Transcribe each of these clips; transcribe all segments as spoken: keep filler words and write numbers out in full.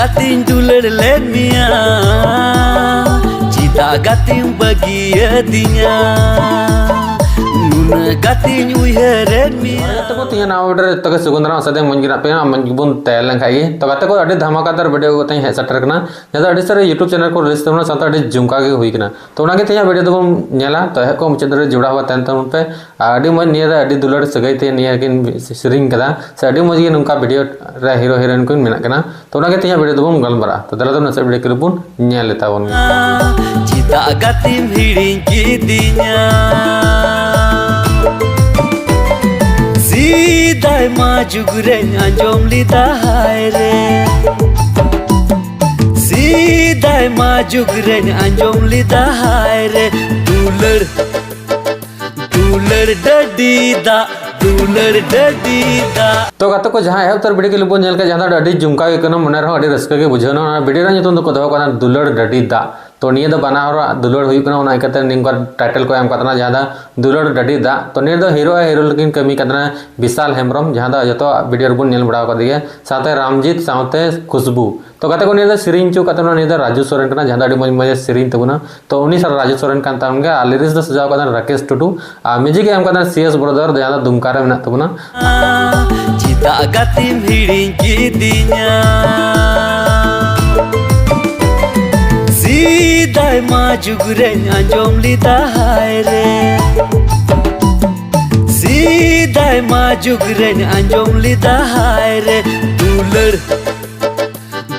ᱜᱟᱛᱮᱧ ᱫᱩᱞᱟᱹᱲ ᱞᱮᱫ ᱢᱮᱭᱟ, ᱪᱮᱫᱟᱜ ᱜᱟᱛᱮᱢ ᱵᱟᱹᱜᱤᱭᱟᱹᱫᱤᱧᱟ? ᱱᱩᱱᱟᱹᱜ ᱜᱟᱛᱮᱧ ᱩᱭᱦᱟᱹᱨᱮᱫ ᱢᱮᱭᱟ᱾ ᱛᱟᱠᱚ ᱛᱮᱦᱮᱧ ᱱᱟᱣᱟ video ᱨᱮ ᱡᱚᱛᱚ ᱜᱮ ᱥᱟᱹᱜᱩᱱ ᱫᱟᱨᱟᱢ, ᱟᱥᱟ ᱫᱟᱹᱧ ᱢᱚᱡᱽ ᱜᱮ ᱢᱮᱱᱟᱜ ᱯᱮᱭᱟ᱾ ᱢᱚᱡᱽ ᱜᱮᱵᱚᱱ ᱛᱟᱦᱮᱸ ᱞᱮᱱ ᱠᱷᱟᱡ ᱜᱮ᱾ ᱛᱚ ᱜᱟᱛᱮ ᱠᱚ, ᱟᱹᱰᱤ ᱫᱷᱟᱢᱟᱠᱟᱫᱟᱨ video ᱠᱟᱛᱮᱧ ᱦᱮᱡ ᱥᱮᱴᱮᱨ ᱠᱟᱱᱟ, ᱡᱟᱦᱟᱸ ᱫᱚ ᱟᱹᱰᱤ ᱥᱟᱹᱨᱤ YouTube channel ᱠᱚ release ᱛᱟᱵᱚᱱᱟ, ᱥᱟᱶᱛᱮ ᱟᱹᱰᱤ ᱡᱚᱢᱠᱟ ᱜᱮ ᱦᱩᱭ ᱠᱟᱱᱟ᱾ ᱛᱚ ᱚᱱᱟᱜᱮ ᱛᱮᱦᱮᱧᱟᱜ video ᱫᱚᱵᱚᱱ ᱧᱮᱞᱟ᱾ ᱛᱚ ᱮᱦᱚᱵ ᱠᱷᱚᱱ ᱢᱩᱪᱟᱹᱫ ᱫᱷᱟᱹᱨᱤᱡ ᱡᱚᱲᱟᱣ ᱠᱟᱛᱮ ᱛᱟᱦᱮᱱ ᱛᱟᱵᱚᱱ ᱯᱮ᱾ ᱟᱨ ᱟᱹᱰᱤ ᱢᱚᱡᱽ ᱱᱤᱭᱟᱹ ᱨᱮ ᱟᱹᱰᱤ ᱫᱩᱞᱟᱹᱲ ᱥᱟᱹᱜᱟᱹᱭ ᱛᱮ ᱱᱤᱭᱟᱹ ᱠᱤᱱ ᱥᱮᱨᱮᱧ ᱠᱟᱫᱟ, ᱥᱮ ᱟᱹᱰᱤ ᱢᱚᱡᱽ ᱜᱮ ᱱᱚᱝᱠᱟ video ᱨᱮ hero heroine ᱠᱤᱱ ᱵᱮᱱᱟᱜ ᱠᱟᱱᱟ᱾ ᱛᱚ ᱚᱱᱟᱜᱮ ᱛᱮᱦᱮᱧᱟᱜ video ᱫᱚᱵᱚᱱ ᱜᱟᱞᱢᱟᱨᱟᱜᱼᱟ᱾ ᱛᱚ ᱫᱮᱞᱟ ᱫᱚ ᱱᱟᱥᱮ video clip ᱵᱚᱱ ᱧᱮᱞ ᱞᱮᱛᱟ ᱵᱚᱱ ᱜᱮ᱾ ᱪᱮᱫᱟᱜ ᱜᱟᱛᱮᱢ ᱦᱤᱲᱤᱧ ᱠᱤᱫᱤᱧᱟ? ᱥᱮᱫᱟᱭ ᱢᱟ ᱡᱩᱜᱽ ᱨᱮᱧ ᱟᱸᱡᱚᱢ ᱞᱮᱫᱟ ᱦᱟᱭ ᱨᱮ, ᱥᱮᱫᱟᱭ ᱢᱟ ᱡᱩᱜᱽ ᱨᱮᱧ ᱟᱸᱡᱚᱢ ᱞᱮᱫᱟ ᱦᱟᱭ ᱨᱮ, ᱫᱩᱞᱟᱹᱲ ᱫᱩᱞᱟᱹᱲ ᱰᱟᱹᱰᱤ ᱫᱟᱜ, ᱫᱩᱞᱟᱹᱲ ᱰᱟᱹᱰᱤ ᱫᱟᱜ᱾ ᱛᱚ ᱜᱟᱛᱮ ᱠᱚ, ᱡᱟᱦᱟᱸ ᱮᱦᱚᱵ ᱩᱛᱟᱹᱨ video clip ᱵᱚᱱ ᱧᱮᱞ ᱠᱮᱫ, ᱡᱟᱦᱟᱸ ᱫᱚ ᱟᱹᱰᱤ ᱡᱚᱢᱠᱟᱣ ᱜᱮ ᱠᱟᱱᱟ, ᱢᱚᱱᱮ ᱨᱮᱦᱚᱸ ᱟᱹᱰᱤ ᱨᱟᱹᱥᱠᱟᱹ ᱜᱮ ᱵᱩᱡᱷᱟᱹᱣ ᱮᱱᱟ᱾ ᱚᱱᱟ video ᱨᱮᱱᱟᱜ ᱧᱩᱛᱩᱢ ᱫᱚᱠᱚ ᱫᱚᱦᱚ ᱠᱟᱫᱟ ᱫᱩᱞᱟᱹᱲ ᱰᱟᱹᱰᱤ ᱫᱟᱜ᱾ ᱛᱚ ᱱᱤᱭᱟᱹ ᱫᱚ ᱵᱟᱱᱟ ᱦᱚᱲᱟᱜ ᱫᱩᱞᱟᱹᱲ ᱦᱩᱭᱩᱜ ᱠᱟᱱᱟ, ᱚᱱᱟ ᱤᱠᱟᱹᱛᱮ ᱱᱤᱝᱠᱟ title ᱠᱚ ᱮᱢ ᱠᱟᱫ ᱛᱟᱦᱮᱱᱟ, ᱡᱟᱦᱟᱸ ᱫᱚ ᱫᱩᱞᱟᱹᱲ ᱰᱟᱹᱰᱤ ᱫᱟᱜ᱾ ᱛᱚ ᱱᱤᱭᱟᱹ ᱫᱚ hero ᱟᱨ heroine ᱠᱤᱱ ᱠᱟᱹᱢᱤ ᱠᱟᱱ ᱛᱟᱦᱮᱱᱟ ᱵᱤᱥᱟᱞ ᱦᱮᱢᱵᱨᱚᱢ, ᱡᱟᱦᱟᱸ ᱫᱚ ᱡᱚᱛᱚ video ᱨᱮᱵᱚᱱ ᱧᱮᱞ ᱵᱟᱲᱟ ᱟᱠᱟᱫ ᱜᱮᱭᱟ, ᱥᱟᱶᱛᱮ ᱨᱟᱢᱡᱤᱛ ᱥᱟᱶᱛᱮ ᱠᱷᱩᱥᱵᱩ᱾ ᱛᱚ ᱜᱟᱛᱮ ᱠᱚ, ᱱᱤᱭᱟᱹ ᱫᱚ ᱥᱮᱨᱮᱧ ᱦᱚᱪᱚ ᱠᱟᱫ ᱛᱟᱵᱚᱱᱟ, ᱱᱤᱭᱟᱹ ᱫᱚ ᱨᱟᱡᱩ ᱥᱚᱨᱮᱱ ᱠᱟᱱᱟ, ᱡᱟᱦᱟᱸ ᱫᱚ ᱟᱹᱰᱤ ᱢᱚᱡᱽ ᱢᱚᱡᱽ ᱥᱮᱨᱮᱧ ᱛᱟᱵᱚᱱᱟ᱾ ᱛᱚ ᱩᱱᱤ ᱥᱟᱶ ᱨᱟᱡᱩ ᱥᱚᱨᱮᱱ ᱠᱟᱱ ᱛᱟᱵᱚᱱ ᱜᱮᱭᱟ, ᱟᱨ lyrics ᱫᱚ ᱥᱟᱡᱟᱣ ᱠᱟᱫᱟ ᱨᱟᱠᱮᱥ ᱴᱩᱰᱩ, ᱟᱨ music ᱮ ᱮᱢ ᱠᱟᱫᱟ ᱥᱤ ᱮᱥ brother, ᱡᱟᱦᱟᱸ ᱫᱚ ᱫᱩᱢᱠᱟ ᱨᱮ ᱢᱮᱱᱟᱜ ᱛᱟᱵᱚᱱᱟ᱾ ᱪᱮᱫᱟᱜ ᱜᱟᱛᱮᱢ ᱦᱤᱲᱤᱧ ᱠᱤᱫᱤᱧᱟ? ᱥᱮᱫᱟᱭ ᱢᱟ ᱡᱩᱜᱽ ᱨᱮᱧ ᱟᱸᱡᱚᱢ ᱞᱮᱫᱟ ᱦᱟᱭ ᱨᱮ, ᱥᱮᱫᱟᱭ ᱢᱟ ᱡᱩᱜᱽ ᱨᱮᱧ ᱟᱸᱡᱚᱢ ᱞᱮᱫᱟ ᱦᱟᱭ ᱨᱮ, ᱫᱩᱞᱟᱹᱲ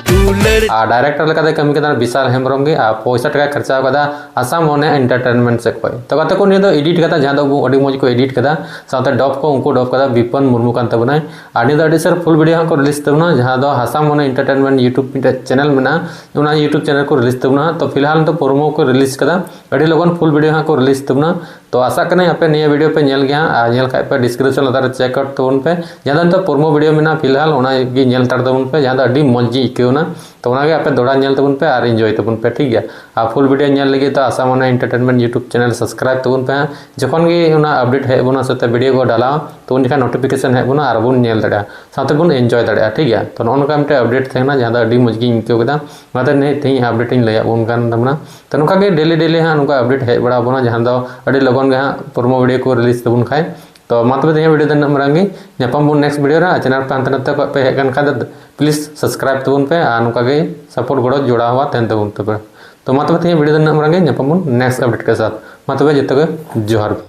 ᱫᱩᱞᱟᱹᱲ᱾ ᱟᱨ director ᱞᱮᱠᱟᱛᱮ ᱠᱟᱹᱢᱤ ᱠᱟᱫᱟ ᱵᱤᱥᱟᱞ ᱦᱮᱢᱵᱨᱚᱢ ᱜᱮ, ᱟᱨ ᱯᱚᱭᱥᱟ ᱴᱟᱠᱟᱭ ᱠᱷᱚᱨᱪᱟ ᱠᱟᱫᱟ ᱟᱥᱟ ᱢᱚᱱᱮ entertainment ᱥᱮᱫ ᱠᱷᱚᱱ᱾ ᱛᱚ ᱜᱟᱛᱮ ᱠᱚ, ᱱᱤᱭᱟᱹ ᱫᱚ edit ᱠᱟᱫᱟ, ᱡᱟᱦᱟᱸ ᱫᱚ ᱟᱹᱰᱤ ᱢᱚᱡᱽ ᱠᱚ edit ᱠᱟᱫᱟ, ᱥᱟᱶᱛᱮ dub ᱠᱚ ᱩᱱᱠᱩ dub ᱠᱟᱫᱟ, ᱵᱤᱯᱚᱱ ᱢᱩᱨᱢᱩ ᱠᱟᱱ ᱛᱟᱵᱚᱱᱟᱭ᱾ ᱟᱨ ᱱᱤᱭᱟᱹ ᱫᱚ ᱟᱹᱰᱤ ᱩᱥᱟᱹᱨᱟ full video ᱦᱟᱸᱜ ᱠᱚ release ᱛᱟᱵᱚᱱᱟ, ᱡᱟᱦᱟᱸ ᱫᱚ ᱦᱟᱥᱟ ᱢᱚᱱᱮ entertainment YouTube ᱢᱤᱫᱴᱮᱡ channel ᱢᱮᱱᱟᱜᱼᱟ, ᱚᱱᱟ YouTube channel ᱠᱚ release ᱛᱟᱵᱚᱱᱟ᱾ ᱛᱚ ᱯᱷᱤᱞᱦᱟᱞ ᱱᱤᱛᱚᱜ promo ᱠᱚ release ᱠᱟᱫᱟ, ᱟᱹᱰᱤ ᱞᱚᱜᱚᱱ full video ᱦᱟᱸᱜ ᱠᱚ release ᱛᱟᱵᱚᱱᱟ᱾ ᱛᱚ ᱟᱥᱟᱜ ᱠᱟᱹᱱᱟᱹᱧ ᱟᱯᱮ ᱱᱤᱭᱟᱹ video ᱯᱮ ᱧᱮᱞ ᱜᱮᱭᱟ, ᱟᱨ ᱧᱮᱞ ᱠᱷᱟᱡ ᱯᱮ description ᱞᱟᱛᱟᱨ ᱨᱮ check out ᱛᱟᱵᱚᱱ ᱯᱮ, ᱡᱟᱦᱟᱸ ᱫᱚ ᱱᱤᱛᱚᱜ promo video ᱢᱮᱱᱟᱜᱼᱟ ᱯᱷᱤᱞᱦᱟᱞ, ᱚᱱᱟ ᱜᱮ ᱧᱮᱞ ᱦᱟᱛᱟᱲ ᱛᱟᱵᱚᱱ ᱯᱮ, ᱡᱟᱦᱟᱸ ᱫᱚ ᱟᱹᱰᱤ ᱢᱚᱡᱽ ᱜᱮ ᱟᱹᱭᱠᱟᱹᱣ ᱮᱱᱟ᱾ ᱛᱚ ᱚᱱᱟᱜᱮ ᱟᱯᱮ ᱫᱚᱦᱲᱟ ᱧᱮᱞ ᱛᱟᱵᱚᱱ ᱯᱮ ᱟᱨ enjoy ᱛᱟᱵᱚᱱ ᱯᱮ, ᱴᱷᱤᱠ ᱜᱮᱭᱟ? ᱟᱨ full video ᱧᱮᱞ ᱞᱟᱹᱜᱤᱫ ᱫᱚ ᱟᱥᱟ ᱢᱚᱱᱮ entertainment YouTube channel subscribe ᱛᱟᱵᱚᱱ ᱯᱮ ᱦᱟᱸᱜ᱾ ᱡᱚᱠᱷᱚᱱ ᱜᱮ ᱚᱱᱟ update ᱦᱮᱡ ᱟᱵᱚᱱᱟ ᱥᱟᱶᱛᱮ video ᱠᱚ ᱰᱟᱞᱟᱣᱟ, ᱛᱚ ᱩᱱ ᱡᱚᱠᱷᱟᱱ notification ᱦᱮᱡ ᱟᱵᱚᱱᱟ ᱟᱨ ᱵᱚᱱ ᱧᱮᱞ ᱫᱟᱲᱮᱭᱟᱜᱼᱟ, ᱥᱟᱶᱛᱮ ᱵᱚᱱ enjoy ᱫᱟᱲᱮᱭᱟᱜᱼᱟ, ᱴᱷᱤᱠ ᱜᱮᱭᱟ? ᱛᱚ ᱱᱚᱜᱼᱚ ᱱᱚᱝᱠᱟ ᱢᱤᱫᱴᱮᱱ update ᱛᱟᱦᱮᱸ ᱠᱟᱱᱟ, ᱡᱟᱦᱟᱸ ᱫᱚ ᱟᱹᱰᱤ ᱢᱚᱡᱽ ᱜᱤᱧ ᱟᱹᱭᱠᱟᱹᱣ ᱠᱮᱫᱟ᱾ ᱚᱱᱟᱛᱮ ᱱᱤᱭᱟᱹ ᱛᱮᱦᱮᱧ update ᱤᱧ ᱞᱟᱹᱭᱟᱫ ᱵᱚᱱ ᱠᱟᱱ ᱛᱟᱵᱚᱱᱟ᱾ ᱛᱚ ᱱᱚᱝᱠᱟ ᱜᱮ daily daily ᱦᱟᱸᱜ ᱱᱚᱝᱠᱟ update ᱦᱮᱡ ᱵᱟᱲᱟ ᱟᱵᱚᱱᱟ, ᱡᱟᱦᱟᱸ ᱫᱚ ᱟᱹᱰᱤ ᱞᱚᱜᱚᱱ ᱜᱮ ᱦᱟᱸᱜ promo video ᱠᱚ release ᱛᱟᱵᱚᱱ ᱠᱷᱟᱡ᱾ ᱛᱚ ᱢᱟ ᱛᱚᱵᱮ ᱛᱮᱦᱮᱧ video ᱫᱚ ᱱᱤᱱᱟᱹᱜ ᱢᱟᱨᱟᱝ ᱜᱮ, ᱧᱟᱯᱟᱢ ᱵᱚᱱ next video ᱨᱮ᱾ ᱟᱨ channel ᱯᱮ ᱦᱟᱱᱛᱮ ᱱᱟᱛᱮ ᱠᱷᱚᱱ ᱯᱮ ᱦᱮᱡ ᱠᱟᱱ ᱠᱷᱟᱡ ᱫᱚ please subscribe ᱛᱟᱵᱚᱱ ᱯᱮ ᱟᱨ ᱱᱚᱝᱠᱟ ᱜᱮ support ᱜᱚᱲᱚ ᱡᱚᱲᱟᱣ ᱦᱚᱣᱟ ᱛᱟᱦᱮᱱ ᱛᱟᱵᱚᱱ ᱛᱟᱯᱮ᱾ ᱛᱚ ᱢᱟ ᱛᱚᱵᱮ ᱛᱮᱦᱮᱧ video ᱫᱚ ᱱᱤᱱᱟᱹᱜ ᱢᱟᱨᱟᱝ ᱜᱮ, ᱧᱟᱯᱟᱢ ᱵᱚᱱ next update ᱠᱮ ᱥᱟᱛ᱾ ᱢᱟ ᱛᱚᱵᱮ ᱡᱚᱛᱚ ᱜᱮ ᱡᱚᱦᱟᱨ ᱜᱮ᱾